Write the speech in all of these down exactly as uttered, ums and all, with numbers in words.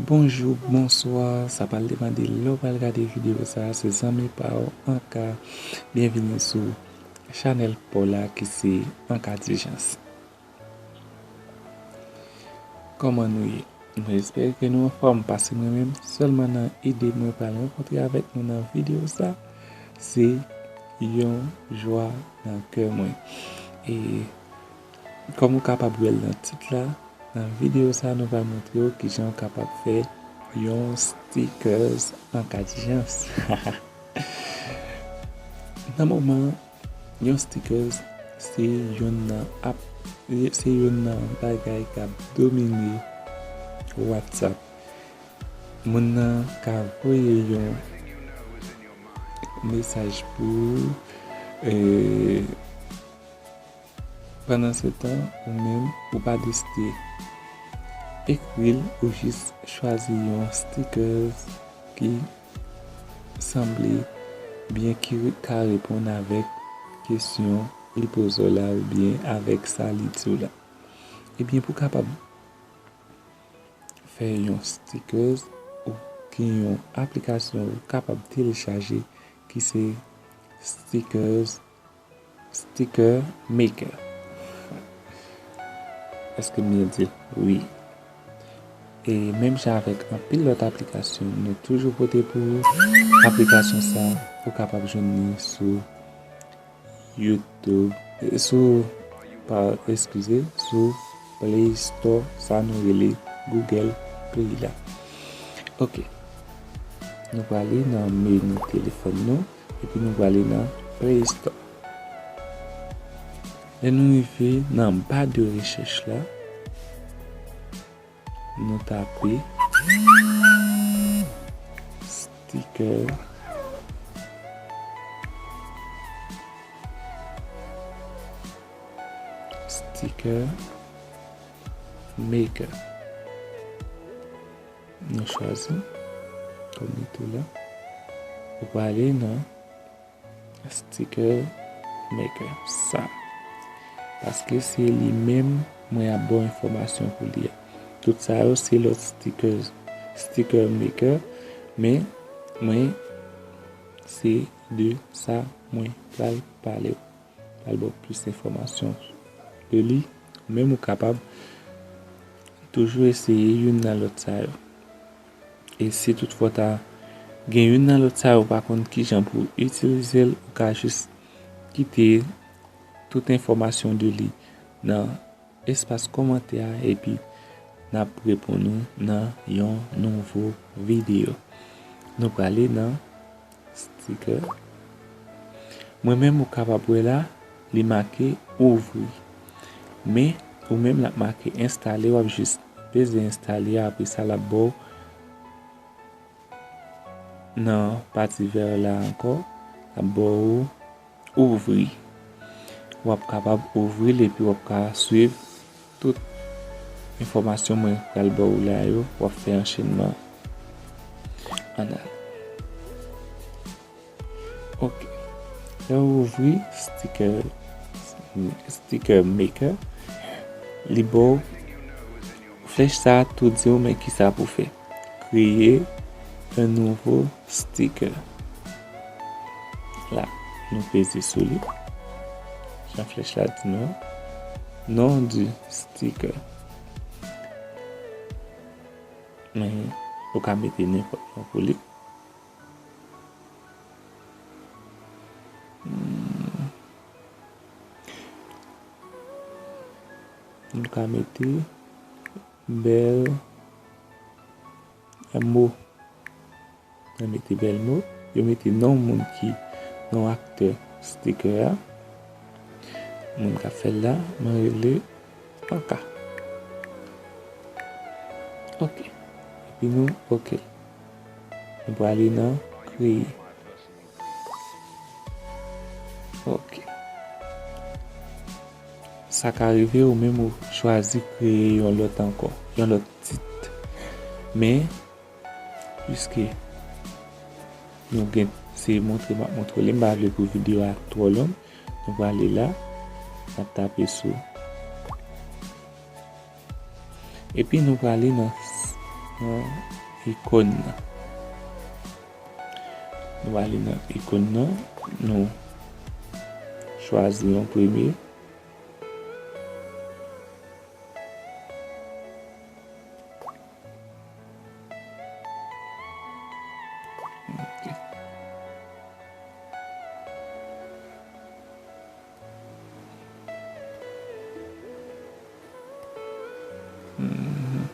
Bonjou, bonswa, sa pral depann de lè w pral gade videyo sa, se zanmi pa w Anka. Byenvini sou chanèl pa w la ki se Anka Dijans. Kòman nou ye? Mwen espere ke nou anfòm, paske mwen menm, sèlman nan ide mwen pral rankontre avèk nou nan videyo sa, se yon jwa nan kè mwen. E kòm ou kapab wè l nan tit la, nan videyo sa, nou pral montre w kijan w kapab fè yon stickers Anka Dijans. Nan moman, yon stickers se youn nan ap, se youn nan bagay k ap domine WhatsApp. Moun nan ka voye yon mesaj pou ou, e, pandan se tan, ou menm, ou pa deside ekri l, ou jis chwazi yon stickers ki sanble byen, ki re-, ka reponn avèk kesyon li poze w la oubyen avèk sa li di w la. Ebyen, pou kapab fè yon stickers, ou gen yon aplikasyon ou kapab telechaje ki se Stickers, Sticker Maker. Èske m byen di l? Wi. E menm jan avèk anpil lòt aplikasyon, nou toujou pote pou ou aplikasyon sa, ou kapab jwenn li sou YouTube, sou, pa, eskize, sou Play Store, sa nou rele Google Play la. Ok. Nou prale nan meni telefòn nou, epi nou prale nan Play Store. Lè nou rive nan ba de rechèch la, nou tape sticker, sticker maker. Nou chwazi kòm li tou la. Ou prale nan Sticker Maker sa. Paske se li menm mwen ap ba w enfòmasyon pou li a. Tout sa yo se lòt stickers, Sticker Maker, men mwen se de sa mwen pral pale w. Pral ba w plis enfòmasyon de li. Ou menm ou kapab toujou eseye youn nan lòt sa yo. E si toutfwa w ta gen youn nan lòt sa yo, ou pa konn kijan pou w itilize l, ou ka jis kite tout enfòmasyon de li nan espas kòmantè a, epi n ap reponn ou nan yon nouvo videyo. Nou prale nan sticker. Mwen menm, ou kapab wè la, li make ouvri. Men, ou menm, l ap make enstale, w ap jis peze enstale, apre sa, l ap ba w nan pati vè la ankò, l ap ba w ouvri. W ap kapab ouvri l epi w ap ka swiv tout enfòmasyon mwen pral ba w la yo, w ap fè anchenman ann al. Ok. Lè w ouvri Sticker, Sticker Maker, li ba w flèch sa a tou di w men kisa pou fè. Créer un nouveau sticker. La, nou peze sou li. Jan flèch la di nou an. Nom du sticker. Men, ou ka mete nenpòt non pou li. Hmm. Nou ka mete bèl mo. Mwen mete bèl mo. Yo mete non moun ki, non aktè sticker a. Moun k ap fè l la, mwen rele Anka. Ok. Epi nou ok. Nou prale nan kreye. Ok. Sa ka rive ou menm ou chwazi kreye yon lòt ankò, yon lòt tit. Men, piske nou gen, se montre m ap montre w li, m pa vle pou videyo a twò long, nou prale la, n ap tape sou. Epi nou prale nan, nan ikòn nan. Nou prale nan ikòn nan, nou chwazi yon premye. Ok. Mhm.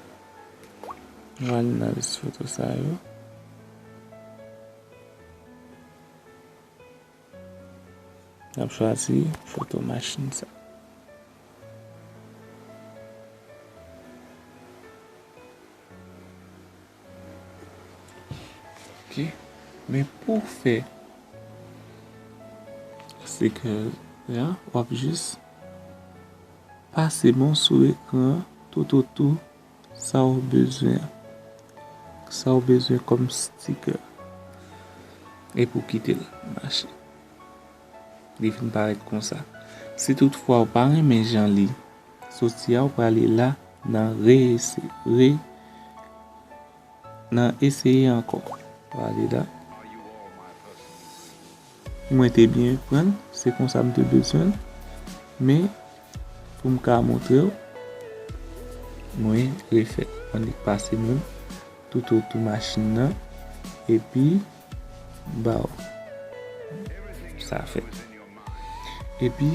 Mwen al nan lis foto sa yo. N ap chwazi foto machin sa. Ok. Men pou w fè sticker la, w ap jis pase men w sou ekran toutotou sa w bezwen, sa w bezwen kòm sticker. Epi w kite l mache. Li vin parèt konsa. Si toutfwa w pa renmen jan li soti a, w prale la nan reese-, re-, nan eseye ankò. Prale la. Mwen te byen pran l, se konsa m te bezwen l. Men, pou m ka montre w, mwen refè l. Annik pase men m toutotou machin nan, epi ba w sa fèt. Epi,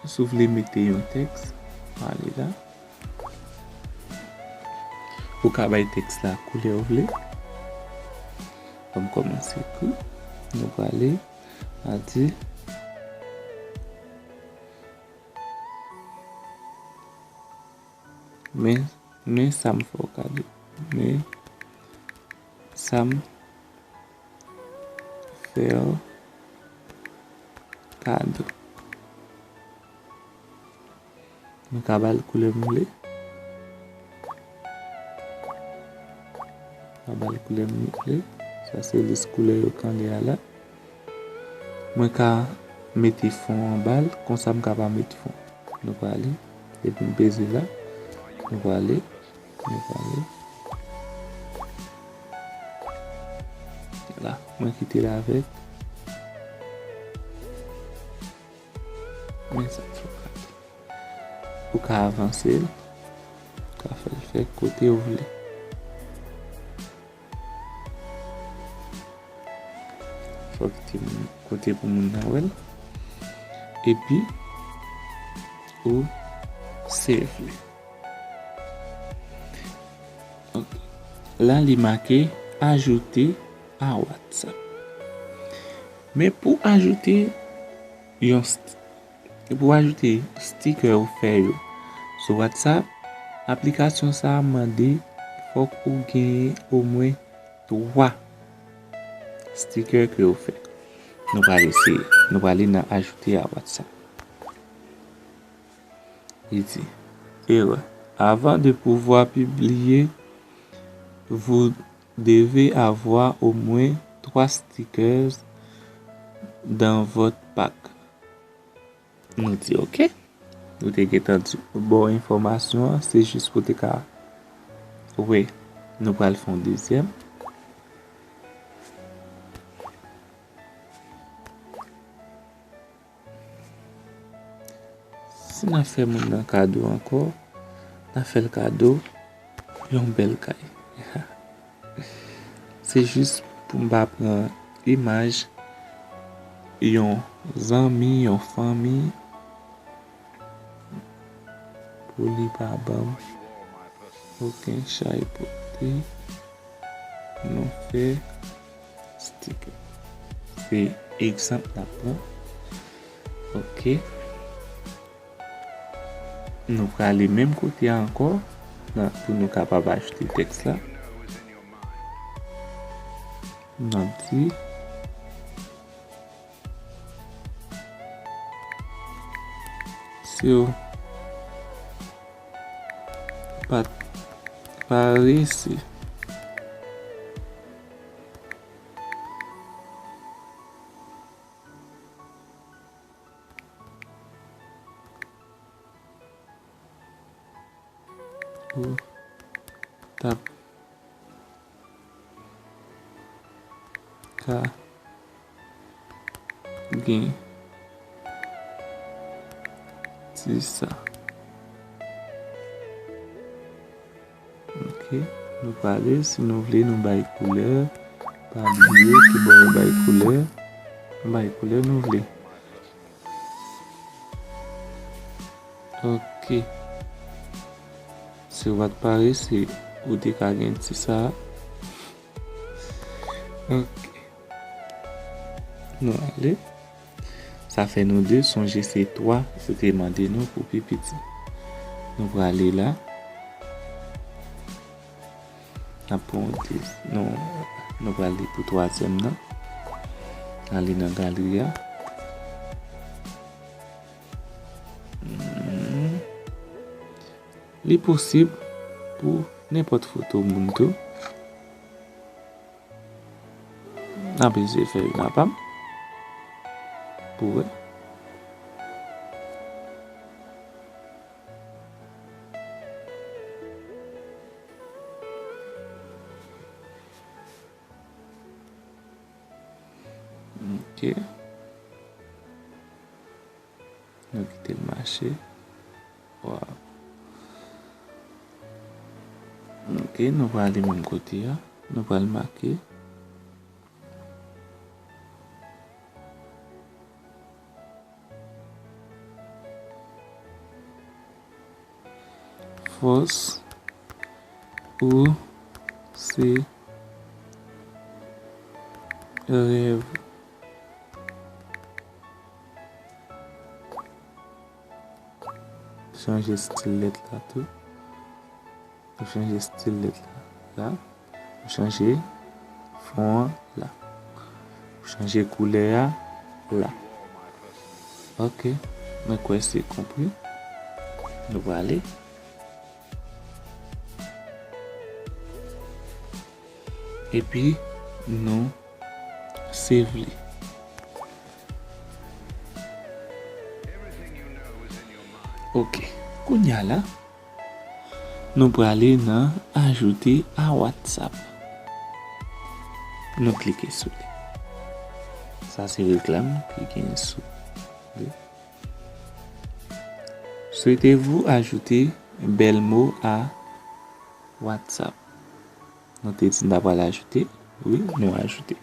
si w vle mete yon tèks, prale la. Ou ka bay tèks la koulè w vle. Ban m kòmanse ekri. Nou prale, a di, men, men sa m fè w kado. Men sa m fè w kado. Mwen ka ba l koulè m vle. Mwen ka ba l koulè m vle. Sa se lis koulè yo k anlè a la. Mwen ka mete fon anba l, konsa m ka pa met fon. Nou prale, depi m peze la, nou prale, nou prale. La, mwen kite l avèk. Men sa k fè w kado. Ou ka avanse l, ou ka fè l fè kote w vle. Fò w kite moun, kote pou moun nan wè l. Epi, ou save li. Ok. La, li make ajouter à WhatsApp. Men pou ajoute yon st-, pou ajoute sticker ou fè yo sou WhatsApp, aplikasyon sa a mande fòk ou genyen omwen twa sticker ke ou fè. Nou prale eseye. Nou prale nan ajouter à WhatsApp. Li di, erreur. Avant de pouvoir publier, vous devez avoir au moins trois stickers dans votre pack. Nou di, ok. Nou te gentan di, ba w enfòmasyon an, se jis pou te ka wè. Nou pral fè yon dezyèm. Si n ap fè moun nan kado ankò, n ap fè l kado yon bèl kay. Se jis pou m pa pran imaj yon zanmi, yon fanmi, pou li pa ban m okenn chay pote. Nou fè sticker. Se egzanp n ap pran. Ok. Nou prale menm kote a ankò, nan, pou nou kapab ajoute tèks la. N ap di, si w pa t parese. Ou t ap ka gen ti sa. Ok, nou prale, si nou vle, nou bay koulè. Pa bliye ki bò yo bay koulè, nou bay koulè nou vle. Ok. Si w pa t parese, ou te ka gen ti sa. Ok. Nou ale. Sa fè nou de, sonje se twa, yo te mande nou pou pi piti. Nou prale la. N ap pran yon de, nou, nou prale pou twazyèm nan. Ale nan galri a. Hmm. Li posib pou nenpòt foto moun tou. N ap eseye fè youn apa m pou wè. Ok. Nou kite l mache. Waw. Ok, nou prale menm kote a. Nou pral make. Fòs ou se rèv. Chanje stil lèt la tou. Nou chanje stil lèt la. La. Nou chanje fon an la. Nou chanje koulè a la. Ok. Mwen kwè se konpri. Nou prale. Epi nou save li. Ok. Kounye a la, nou prale nan ajoute a WhatsApp. Nou klike sou li. Sa se reklam ki gen sou li. Souhaitez-vous ajouter Belmo à WhatsApp? Nou te di n ta pral ajoute. Wi, nou ajoute.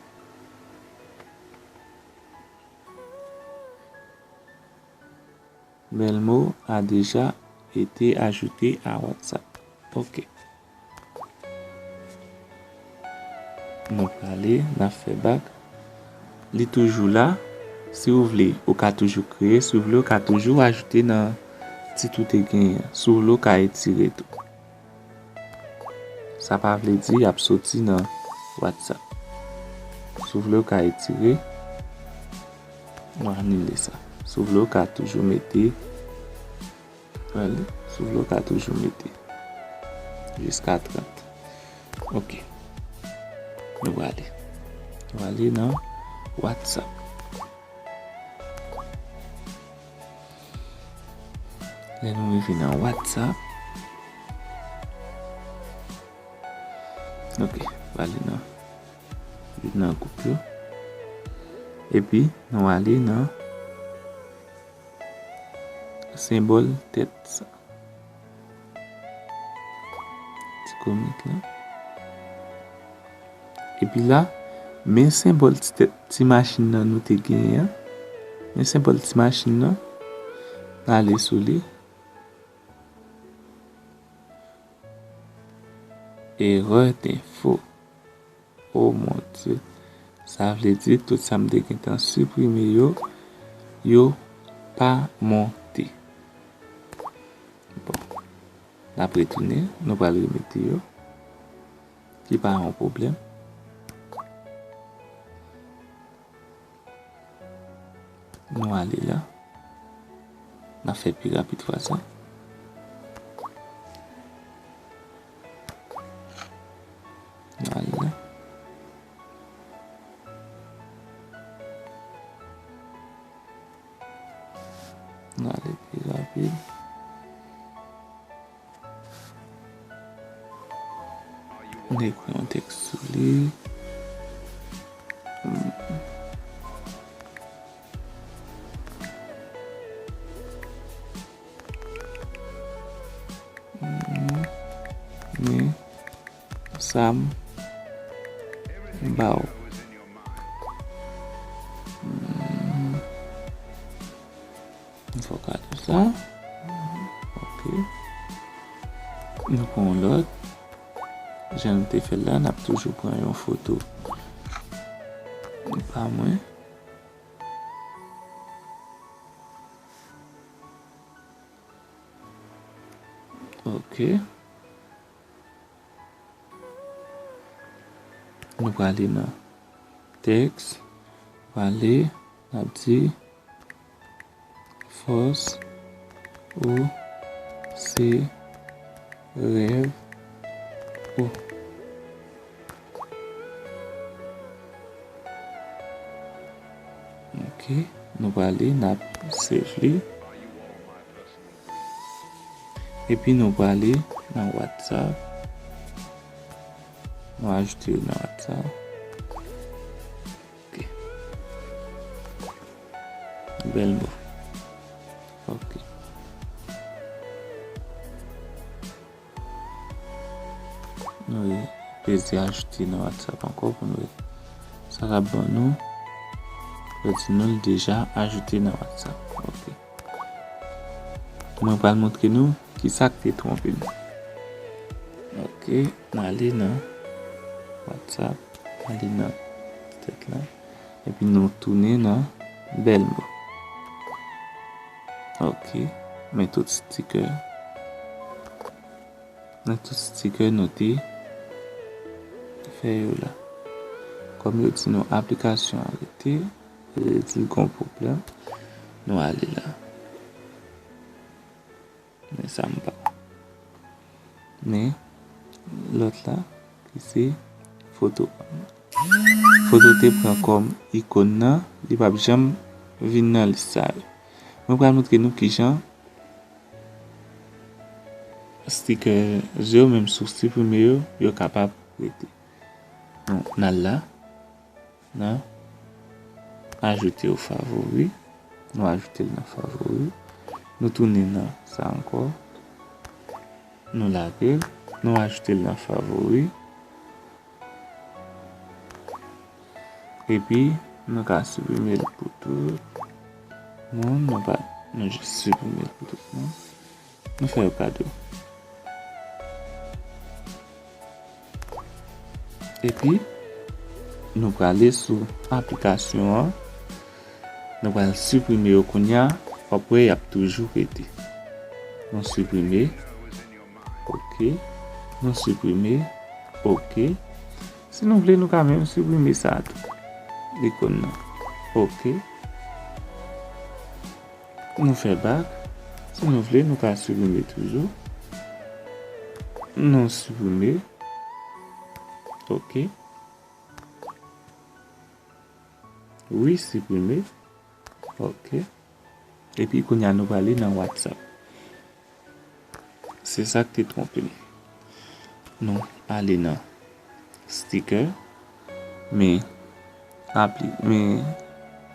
Belmo a déjà été ajouté à WhatsApp. Ok. Nou prale, n ap fè bak. Li toujou la. Si w vle, ou ka toujou kreye. Si w vle, ou ka toujou ajoute nan tit ou te genyen an. Si w vle, ou ka etire tou. Sa pa vle di y ap soti nan WhatsApp. Si w vle, ou ka etire. Mwen anile sa. Si w vle, ou ka toujou mete. Gade, si w vle, ou ka toujou mete. Jiska trant. Ok. Nou prale. Nou prale nan WhatsApp. Lè nou rive nan WhatsApp. Ok, prale nan, nan gwoup yo. Epi, nou ale nan senbòl tèt sa. Ti komik la. Epi la, men senbòl ti tèt, ti machin nan nou te genyen an. Men senbòl ti machin nan. Ale sou li. Erè denfo. Oh mon Dieu. Sa vle di tout sa m te gentan siprime yo, yo pa monte. Bon. N ap retounen, nou pral remete yo. Ki pa yon pwoblèm. Nou ale la. N a fè pi rapid fwa sa. M ekri yon tèks sou li. Men sa m ba w. M fè w kado sa. Ok. Nou pran yon lòt. Jan nou te fè l la, n ap toujou pran yon foto pa mwen. Ok. Nou prale nan tèks. Prale, n ap di, fòs ou se rèv ou. Ok, nou prale, n ap save li. Epi nou prale nan WhatsApp. Nou ajoute yo nan WhatsApp. Ok. Bèl mo. Ok. Nou peze ajoute nan WhatsApp ankò pou nou wè. Sa k ap ban nou. Yo di nou l deja ajoute nan WhatsApp. Ok. Mwen pral montre nou kisa k te twonpe nou. Ok, n ale nan WhatsApp, n ale nan tèt la, epi nou tounen nan bèl mo. Ok, men tout sticker. Nan tout sticker nou te fè yo la. Kòm yo di nou aplikasyon an rete, yo di l gon pwoblèm, nou ale la. Men sa m pa. Men lòt la, ki se foto. Foto te pran kòm ikòn nan, li p ap janm vin nan lis sa yo. Mwen pral montre nou kijan stickers yo, menm si w siprime yo, yo kapab rete. Bon, n al la, nan ajoute o favori. Nou ajoute l nan favori. Nou tounen nan sa ankò. Nou lage l. Nou ajoute l nan favori. Epi, nou ka siprime l pou tout moun. Nou pa, nou jis siprime l pou tout moun. Nou fè yo kado. Epi, nou prale sou aplikasyon an. Nou pral siprime yo kounye a. W ap wè y ap toujou rete. Nou siprime. Ok. Nou siprime. Ok. Si nou vle, nou ka menm siprime sa tou. Ikòn nan. Ok. Nou fè bak. Si nou vle, nou ka siprime toujou. Nou siprime. Ok. Wi, siprime. Ok. Epi kounye a nou prale nan WhatsApp. Se sa k te twonpe m. Nou ale nan sticker. Men apli, men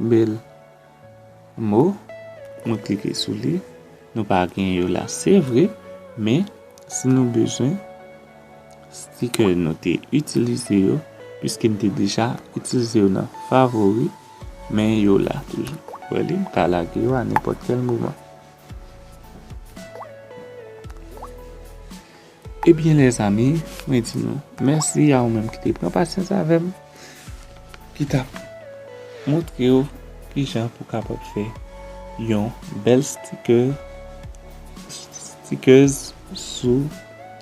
bèl mo. Nou klike sou li. Nou pa gen yo la, se vre. Men si nou bezwen sticker nou te itilize yo, piske m te deja itilize yo nan favori, men yo la toujou. Wè li, m ka lage yo a nenpòt kèl moman. Ebyen, lèzanmi, mwen di nou mèsi a ou menm ki te pran pasyans avè m, ki t ap montre w kijan pou w kapab fè yon bèl sticker, stickers sou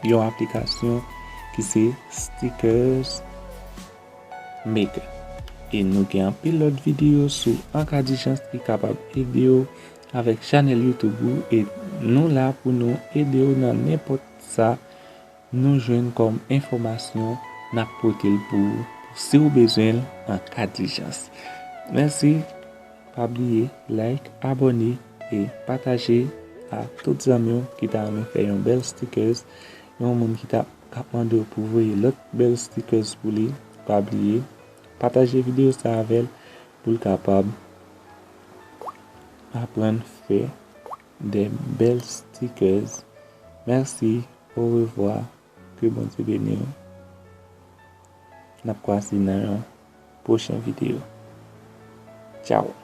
yon aplikasyon ki se Stickers Maker. E nou gen anpil lòt videyo sou Ankadijans ki kapab ede w avèk chanèl YouTube ou, e nou la pou nou ede w nan nenpòt sa nou jwenn kòm enfòmasyon, n ap pote l pou ou si w bezwen l an ka dijans. Mèsi, pa bliye like, abòne e pataje a tout zanmi w ki ta renmen fè yon bèl stickers, yon moun ki ta k ap mande w pou voye lòt bèl stickers pou li, pa bliye pataje videyo sa avè l pou l kapab aprann fè de bèl stickers. Mèsi, orevwa, ke Bondye beni w. N ap kwase nan yon pwochen videyo. Tchaw!